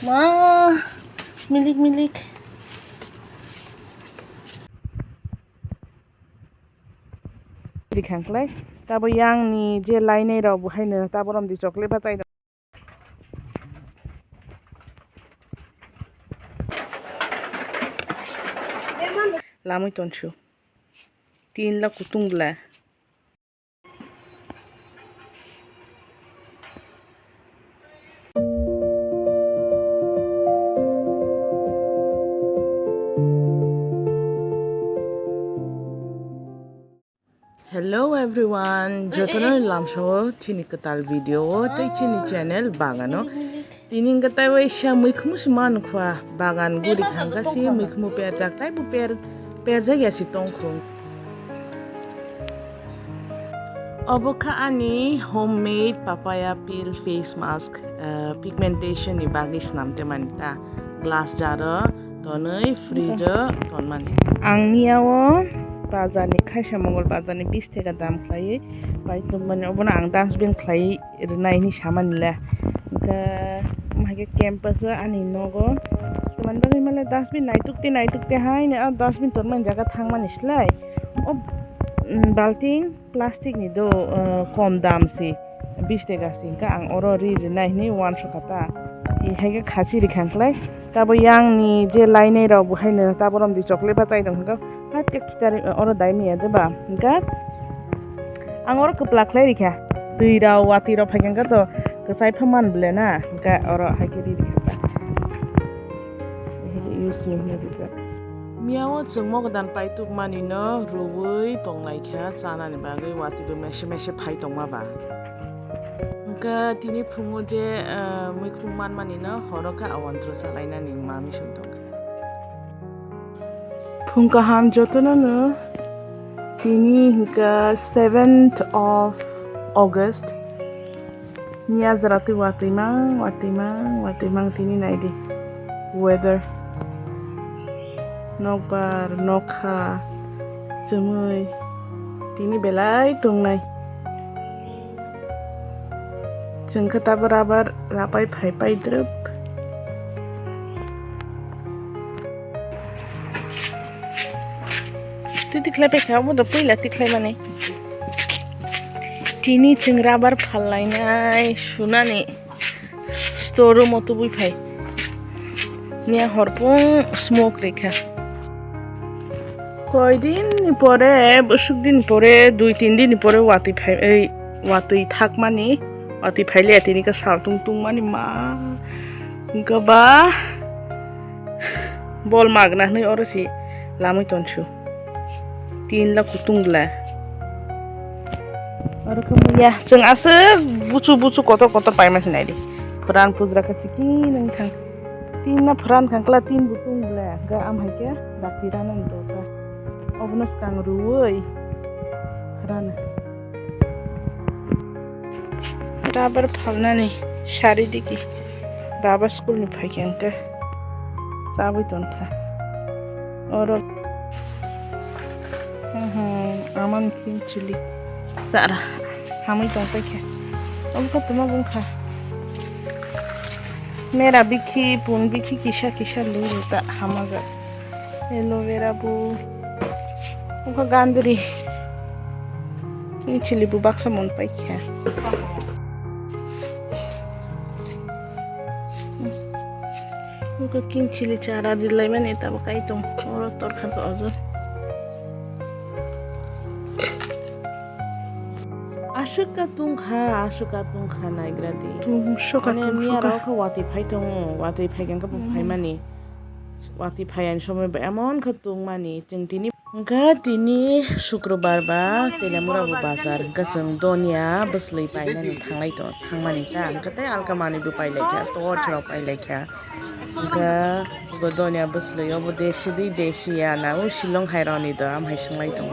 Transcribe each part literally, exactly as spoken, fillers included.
Ma, milik milik. Rikha khlai. Tabo yang ni je lainai rok bo haino tabo rom di chocolate ba chai. Lamwi tonsu. Tin la kutung bla. Hello everyone, jotono lamsao chini kwtal video o tei chini channel Bagano. Tini hwnkhe tei waisa muikhumu se mankha, bagan guri thangkha se muikhumu perjak, tei bo per, perjak ya se tongkhu. Obo kha ani homemade papaya peel face mask, ah, pigmentation ni bagwi swnam te mani ta. Glass jar o tonwi fridge o tonmani. Ang miya o bazar ni khaisa mongol bazar ni bis theka dam khlaiwi pai tongmani, obono ang dustbin khlaiwi rwnai hinwi samani le. Hwnkhe, omo hai khe campus o ani nogo. Tamani bagwi male dustbin naituk te naituk te haino, ah, dustbin tonmani jaga thangmani slai. O, mm, balting plastic ni do, ah, kom dam si, bis teka si. Hwnkhe ang oro ri rwnai hinwi uansukha ta. I hai khe khasi rikha khlai. Tabo yang ni je lainai rok bo haino tabo rom di chocolate ba chai tong kha. Hat khe kitari oro dai miya de ba. Hwnkhe ang oro kwpla khlai rikha. Twi rok, watwi rok phai khe to kwchai pha man ble na. Hwnkhe oro hai khe ri rikha ta. Use me hwnwi rijak. Miya o chwng mogodan paituk mani no rwui tong lai kha chanani bagwi watwi bo mese mese phai tongma ba. Hwnkhe tini phungo je, ah, muikhung man mani no horo khe awantro cha lai nani mami song tong kha. Phung kaham jotono no tini hwnkhe seventh of August. Nia jora twi watwi mang, watwi mang, watwi mang tini nai di. Weather. Nokbar, nokha, chumui. Tini belai tongnai. Chwng khe tabuk rubber rapai phai pai drwp. Twi tikhlai paikha, omo do puila tikhlai mani. Tini chwng rubber phallainai sunani store room o tubui phai. Miya horpung smoke rikha. Koi din ni pore, bwswk din pore, dui tin din ni pore watwi phai, ei, watwi thakmani, watwi phaile tini khe sal tung tungmani ma. Hwnkhe ba. Bol magna hwnwi oro se lamwi tonsu. Tin la kutung bla. Oro khe muya chwng aswk buchu buchu kotor kotor paima se nai di. Phuran pujra khe chikini wng thang. Tin na phuran khang kla tin butung bla. Ga am hai khe dakti rana ni dota. Obono swkang rwui rana. Rubber phalnani sari digi. Baba school ni phaikha hwnkhe chabwi tongkha. Oro, mhm, amani king chili chara hamwi tongpaikha. Obo khe tongma bwkha. Mera bikhi, pun bikhi kisa kisa luru ta hamajak. Aloe vera bo. Omo gandri. King chili bo baksa mon paikha. Omo king chili chara rilai mani tabo kai tong. Oro torkha ko ojo. Aswk ka tungkha, aswk ka tungkha naigra di. Tungsoka, mane tungsoka. Miya rok khe watwi phai tongo, watwi phai khe bo phaimani. Watwi phai ani somoi bo emon khe tungmani. Chwng tini, hwnkhe tini sukrobar ba Telemura bo bazar, hwnkhe chwng donya bwslwi painani thanglai tong, thangmani ta, hwnkhe tei alka manwi bo pailaikha, torch rok pailaikha. Hwnkhe bo donya bwslwi obo desi di desi ya na, o Shillong hai rokni do, am hai swnglaitong.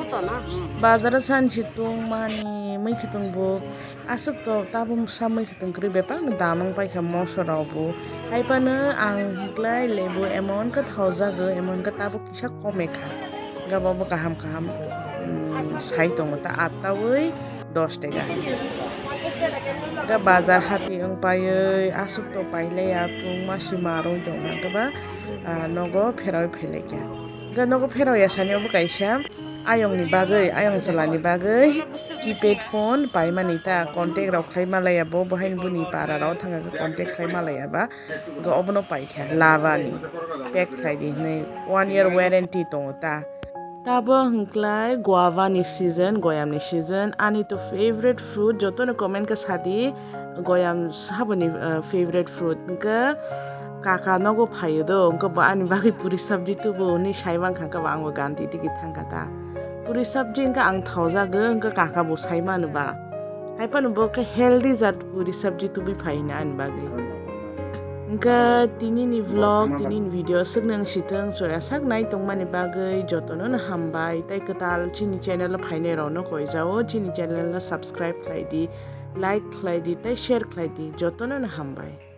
Bazaro sansi tungmani, mui khwtwng bo aswk to, tabuk sa mui khwtwng kwrwi bebak no dam wng paikha moso rok bo. Hai phano ang hwnkhlai lebu emon khe thaujagwi, emon khe tabuk kisa kome kha. Hwnkhe bo kaham kaham, mm, sai tongo ta, atta wi dos tega. Hwnkhe bazar hati wng paiwi aswk to pailaiya, kwbangma sima rwi tongkha, hwnkhe ba, ah, nogo pherawi phailaikha. Hwnkhe nogo pherawi ya sani obo kaisa ayongni bagwi, ayong chwlani bagwi keypad phone paimani ta, contact rok khlai malaiya bo, bo haino boni para rok thangkha khe contact khlai malaiya ba, hwnkhe obono paikha labani, pack khlai di hwnwi, one year warranty tongo ta. Tabo hwnkhlai guava ni season, goyam ni season, ani to favorite fruit, joto no comment khe sadi, goyam saboni, uh, favorite fruit, hwnkhe kaka nogo phaio do, hwnkhe bo ani bagwi puri sabji tubu hwnwi sai mankha, hwnkhe bo ang bo ganti digi thangkha ta. Puri sabji hwnkhe ang thaojago, hwnkhe kaka bo sai mano ba. Hai phano bo khe healthy jat puri sabji tubui phaina ani bagwi. Hwnkhe tini ni vlog, tini ni video aswk no wng sithwng, choya sak nai tongmani bagwi jotono no hambai, tei kwtal chini channel o phainai rok no koijao, chini channel no subscribe khlai di, like khlai di, tei share khlai di, jotono no hambai.